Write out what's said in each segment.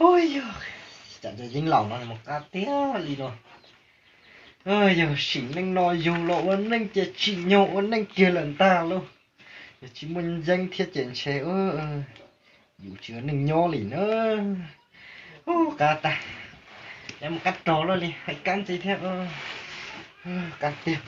Yog, cas cov yeeb laus no mus qab tiag li no. Yog sim neej no yug los ua neej ces tsim nyog ua neej kiag lawm ntag lauj. Yog tsis muaj yeeb thiab ces ntshe yus tsis ua neej nyob li na. Ub, qab tag. Cov mus qab rog luaj li, hais kab ntxiv thiab. Qab tiag.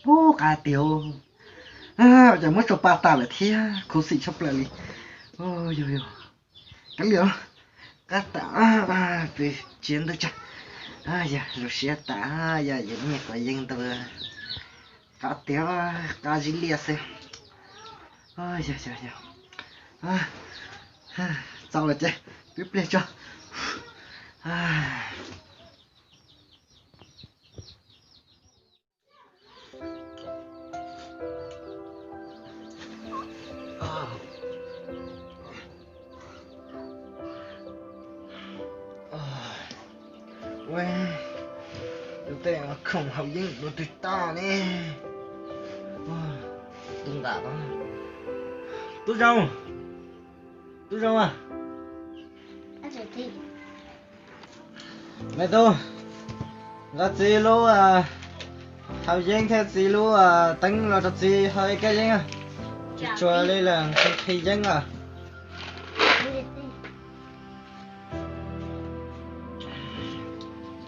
Ub, qab tiag. Cas muab tso pa tas lawm thiab, khuv xim tshaj plaws li. Yog, yog, kav liam, qab tas, pw tsiab ntuj tsag. Yog zoo siab tas, yog yuav nyiaj kom yeej ntau. Qab tiag, qab zib liaj xwb. Yog, yog, yog, txaus lawm ces pib pliag tso. Tus tej khoom haus yeeb dua twg tag ne? Tus nqa, Tub Zoo, Tub Zoo a. Me tub, nqa txiv lub haus yeeb thiab txiv lub teeb los rau txiv haus ib kab yeeb. Tsis tshua li lawm, qhib yeeb os.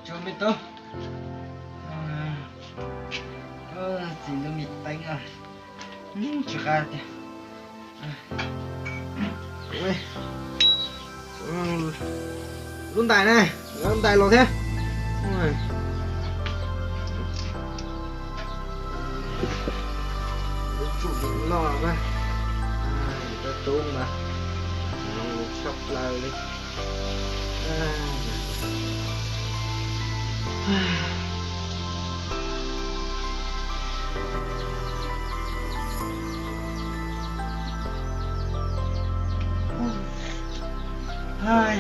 Tso me tub. Txiv lub me teeb os. Tsis qab tiag. Lub ntais ne, lub ntais los thiab. Lub tsum no na, tub mas, tshaj plaws li.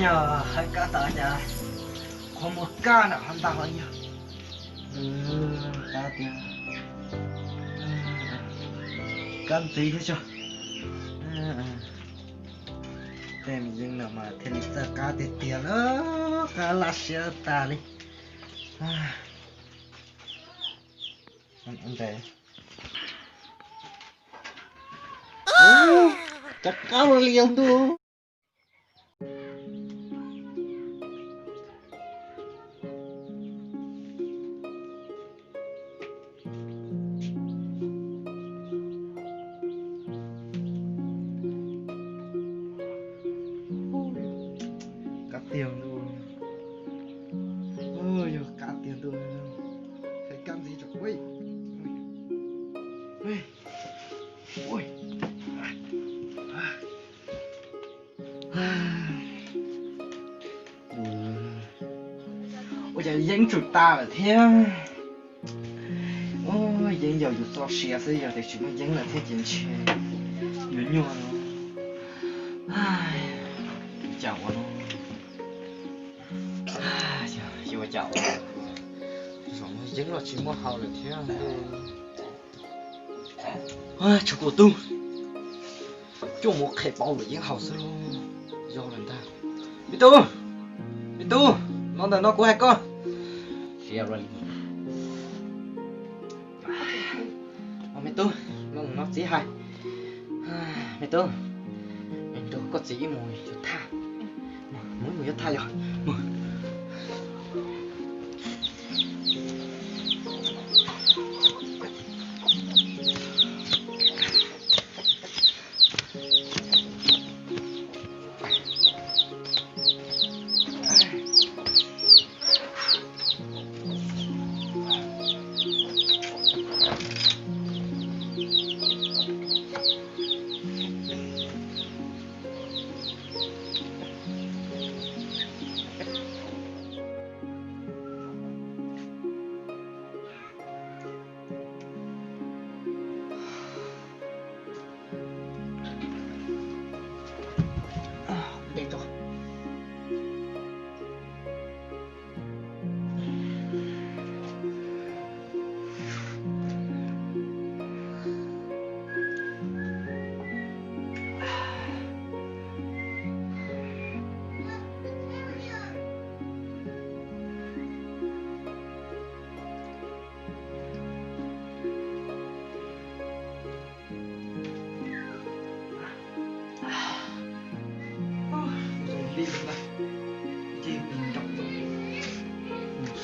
Yog hais kab tas cas qhov muag kab nram qhov ntag los yog. Qab tiag, kab ntxiv thiab tso. Tej me yeeb no mas thiaj li txawj qab tiag tiag na, qab laj siab tag li. Cas qab ua li os ntuj. Qab tiag ntuj, yog qab tiag ntuj, hais kab ntxiv tso. Ua cas yeeb tsum tas lawm thiab. Yeeb yog yus txoj sia xwb, yog tias tsis muaj yeeb lawm thiab ces ntshe yuav nyuaj no. Cas ua no, yuav ua cas ua, zaum no yeeb los tsis muaj haus lawm thiab. Tshuav kuv tub, cuaj mus qhia pauv lawm yeeb haus xwb lauj. Yog lawm ntag. Me tub, me tub, los ntawm no kuv hais koj. Me tub, los ntawm no txiv hais. Me tub, nrog koj txiv ib mus yuav thaj. Mus, mus yuav thaj yog.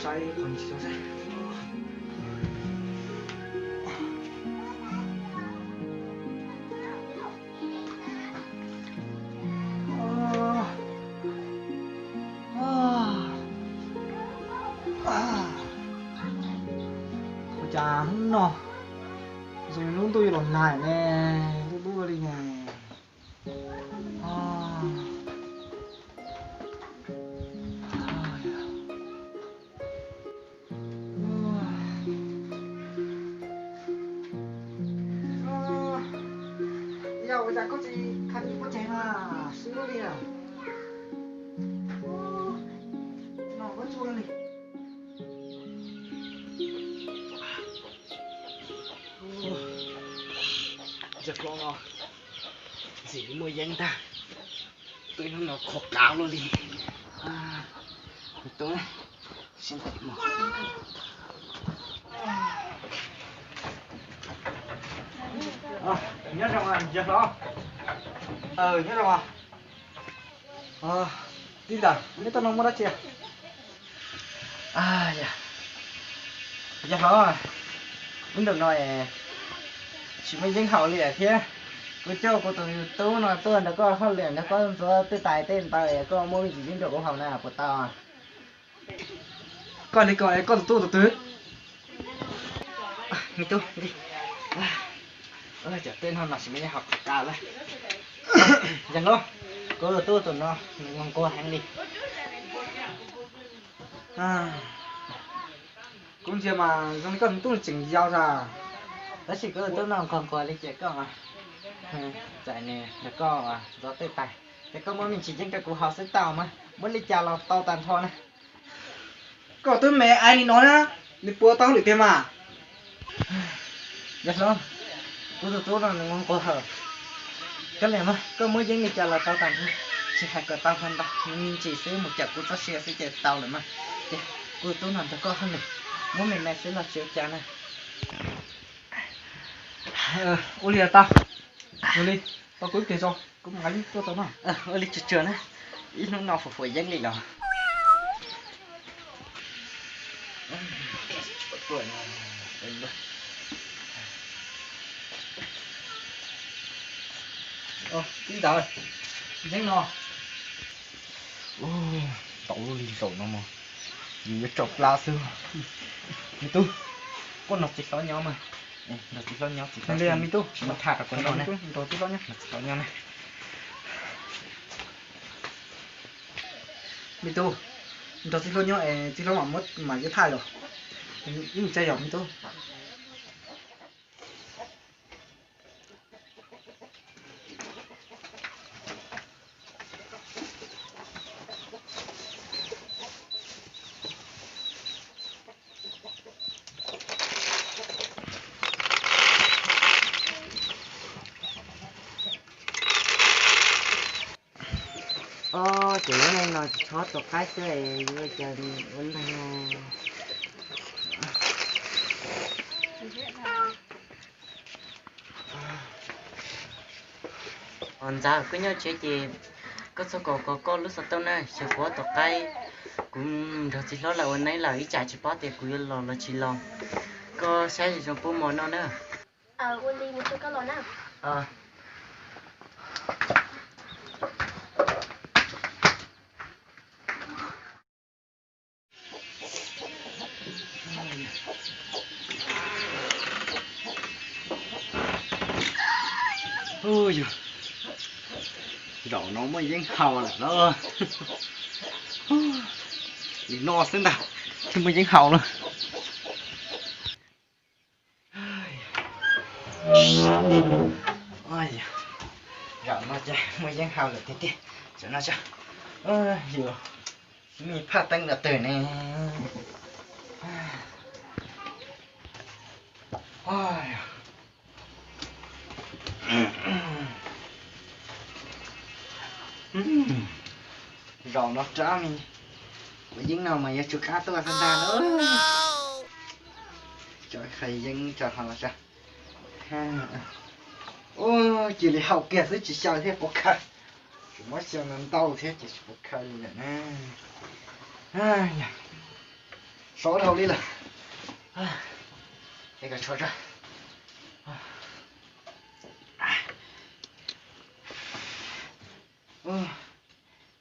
Ua cas hnub no zoo li lub ntuj yuav los nag ne, lub lub li ne. Yog ua cas koj tsis khav ib pob ceg mas swb li a? No ua tsuj li. Yog hlob no ntxim li muaj yeeb ntag. Twb hnub no qhuav qab luaj li. Tub, siab ntev mus. Nyob zoo, yog hlob. Nyob zoo. Tij ntawd, neb tuaj no muaj dab tsi? Yog hlob, ib ntus no tsis muaj yeeb haus li thiab. Kuv coj kuv tus tub no tuaj nrog koj hauj lwm, nrog koj ntxuav tej tais tej ntaw, koj muaj me ntsis yeeb rau kuv haus na puas tau? Koj li ko koj tus tub tus twg? Me tub, cov teb no no tsis muaj yeeb haus qhov qab lawm. Yog hlob, kuv tus tub tus no nws nquag nquag heev li. Kuv ntsia mas zoo li koj tus tub tseem yau zog. Tab sis kuv tus tub no nquag nquag li ces koj txawm nws nrog koj ntxuav tej tais, ces koj muab me ntsis yeeb rau kuv haus xwb tau mas, muab li cas los tau tag nrho na. Koj twb me aiv li no na, nws puas tau hauj lwm tiag mas? Yog hlob, kuv tus tub no nws nquag nquag. Koj liam mas, koj muab yeeb li cas los tau tag nrho, tsis hais kom tau hlo ntau, me ntsis xwb mus cawm kuv txoj sia xwb ces tau lawm mas. Ces kuv tus tub no nrog koj hauj lwm, muab me me xwb los tsis ua cas na. Ua li tau, ua li, tau kuv ib pliag tso, kuv mam li tuaj tau no. Ua li tsuag tsuag na, ib hnub no fuam fuam yeeb li los. Tib ntawd, yeeb no. Tau li zaum no mas yus yuav tsau plab xwb. Me tub, koj nrog txiv hlob nyob mas. Nrog txiv hlob nyob, txiv hlob, me tub, tsis muaj thaj rau koj noj na. Nrog txiv hlob nyob na. Me tub, nrog txiv hlob nyob es txiv hlob mam muab mam yuav thaj los. Ib mus tsa yom me tub. Ob, ces nyob no tsis txhob tua qaib xwb, yuav ua cas ua neeg no. Ntxawm, koj nyob tsev ces koj txhob kom koj lub xov tooj na, xyov kuv ob tug qaib, kuv nrog txiv hlob lawv ua neeb lawm ib tsam tsis paub tias kuv yuav los los tsis los. Koj saib zoo pub mov noj na. Ua li mus tso koj los na. Zaum no muaj yeeb haus lawm los. Nim no xwb ntag thiaj muaj yeeb haus na. Zaum no ces muaj yeeb haus lawm tiag tiag. Zaum no yus me phaj teeb los twg ne. Zaum no rab me, kuv yeeb no mas yuav tsum qab tuaj xwb ntag lauj. Cov qhov yeeb tso ho los tso. Ua cia li haus kiag xwb tsis xyaw thiab puas khaws. Tsis muab xyaw ntau ntau thiab ces tsis puas khaws li lawm na. Sov dhau li lawm. Es kom tshuav tso.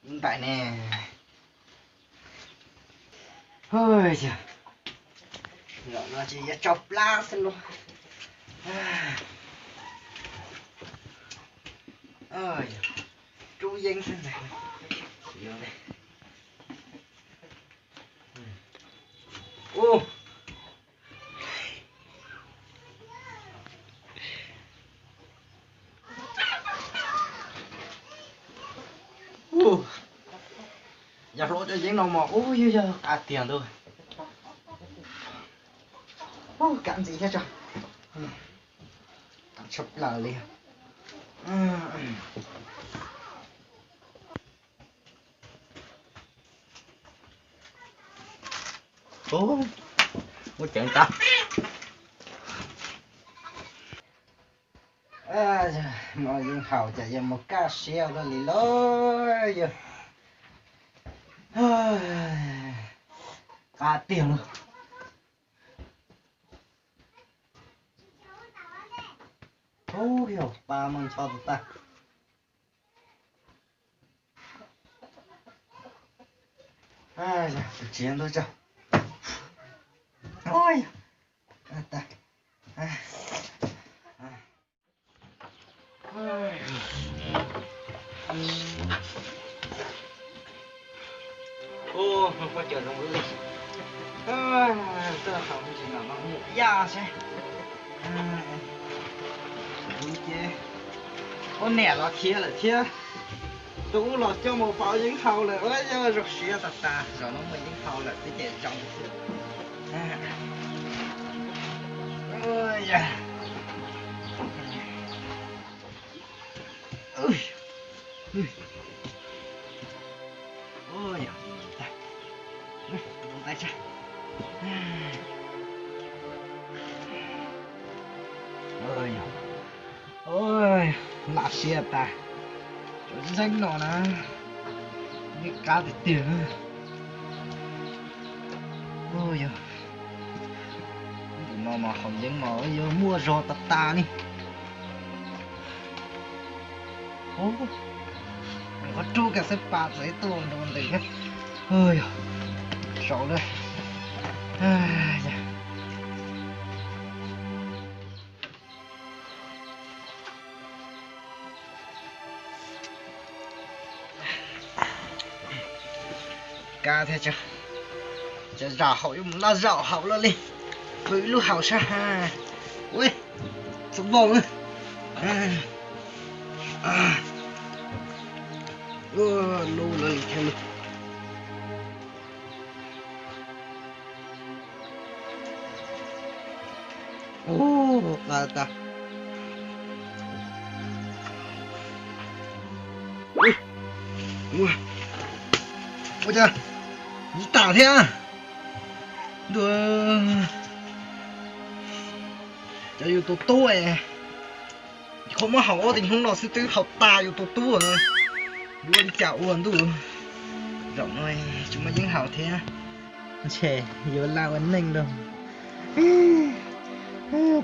Ntais ne. Zaum no ces yuav tsau plab xwb lauj. Rub yeeb xwb ntag. Ua, yog hlob cov yeeb no mas ub yog yog qab tiag ntuj. Ub, kab ntxiv thiab tso. Tshaj plaws li. Ub, ua ceev tag. Mus yeeb haus ces yeej mus kaj siab luaj li lauj yog. Qab tiag lauj. Ub, yog pa muaj ncho tag. Tus txiv ntub tso. Ub, pob kws zoo li. Tuaj haus me ntsis no mas mus yaj seb. Ces ua niam los khiav lawm thiab. Tus ub los coj mus pauv yeeb haus lawm, ua yog zoo siab tas tas, zaum no muaj yeeb haus lawm twb ces zoo xwb. Lam siab tas, cov yeeb no na, yeej qab tiag tiag. Yog, tus no mas haus yeeb mas yuav muaj zog tas tas li. Qhov rub kiag xwb pa txawv tuaj nroo ntws thiab. Yog, saud lawm. Kab thiab tso, ces zaum haus yuav mus laj zaum haus lawm li. Pw ib lub haus sab ha. Ui, txhob vooj. Lub lawv li thiab li. Ub, qab tas. Ua cas ib tam thiab. Ntuj, cov yus tus tub es, qhov muab haus ob tug hnub no xwb twb haus tas yus tus tub. Ua li cas ua ntuj, zaum no tsis muaj yeeb haus thiab. Ntshe yuav laj ua neej lauj.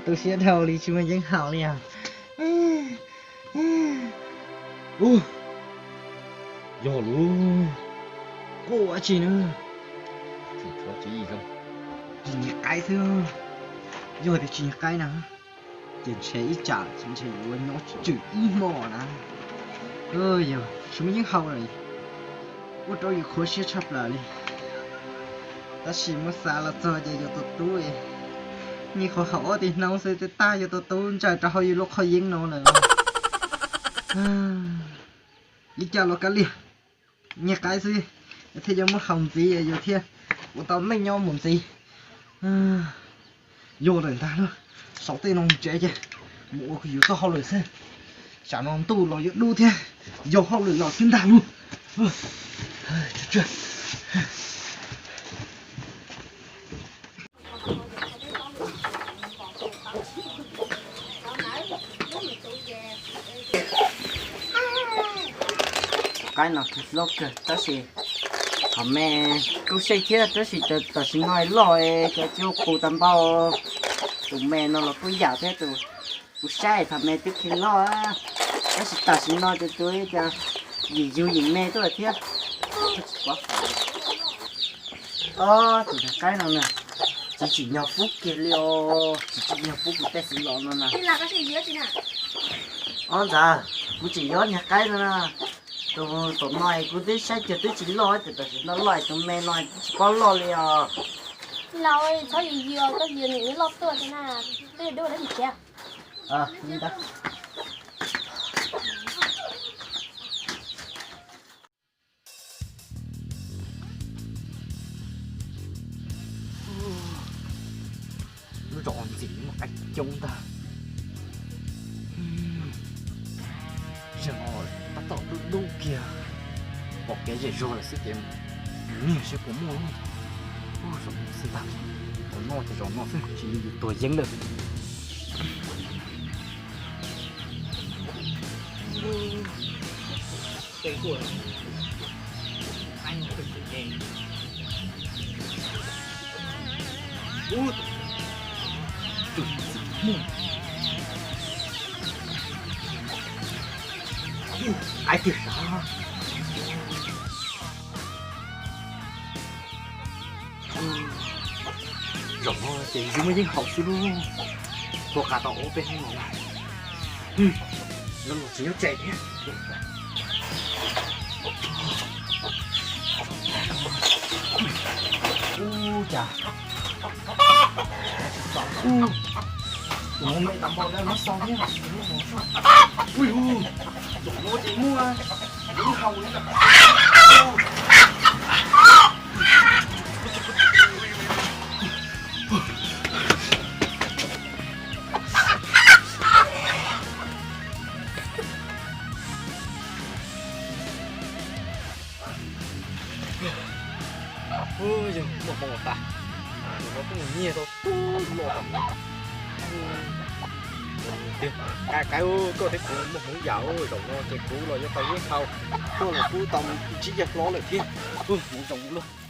Tu siab dhau li tsis muaj yeeb haus li os. Ub, yog lub, quaj ua dab tsi na? Tsis tshuav tswv yim zoo, tsis nyiag qaib xwb. Yog tias tsis nyiag qaib na, ces ntshe ib tsam ntshe yuav nyob tsis tswm ib hmo na. Yog tsis muaj yeeb haus lawm, ua rau yus khuv siab tshaj plaws li. Tab sis muab xav los txog ces yus tus tub, nyuam qhuav haus ob tug hnub xwb twb tag yus tus tub ntsaws rau hauv yus lub qhov yeeb no lawm. Li cas los kav liam, nyiag qaib xwb, thiaj yuav muab haus ntxiv yus thiaj ua tau neej nyob mus ntxiv. Yog lawm ntag lauj, saum tej no mus tsev ces mus ua yus txoj hauj lwm xwb. Tsam no ntuj los yuav dub thiab, yog hauj lwm los xwb ntag lauj. Qaib no hlob kawg tab sis Thaum me kuj sej thiab tab sis tam sim no loj cov cua qus tag npaum. Tus me no los kuj yam thiab tus kuv saib thaum me twb khi loj, tab sis tam sim no ces tus cas yim yug yim me tuaj lawm thiab. Ob tug niag qaib no na, tsis tsim nyog pub kiag li os, tsis tsim nyog pub kuv tej xwb los no na. Ob ntxawm, kuv tseem yuav niag qaib no na. Tus tom no kuv twb saib kiag twb tsis loj ces tam sim no loj tus me no tsis paub loj li os. Laus, txhob yws yws, koj yws nws loj tuaj thiab na, twb yog dua dab tsi thiab. Lub zos ntxim muaj qaib coob ntag. Zaum no tab tom dub dub kiag, pom kev zem zuag lawm xwb ces mus niag seb puas muaj. Zaum no xwb ntag, zaum no ces zaum no xwb tsis li yus tuag yeeb lawm. Tus txiv muaj. Ub, qaib tiag sav. Zaum no ces yus muaj yeeb haus xwb lauj. Tua qas tau ob peb hnub no. Los los tsis nyob tsev thiab. Ub, cas tus me tas npaum no xo thiab. Ui, zaum no ces muaj yeeb haus li lawm. Yog muaj hmoo tas, tus no kuj nyiag tau tub lo tam. Tiag, qaib, koj thiab kuv muaj hmoov yam, zaum no ces kuv los yuav tau yeeb haus, koj los kuj tau tsib caug hlob lawm thiab. Mus zoo luaj.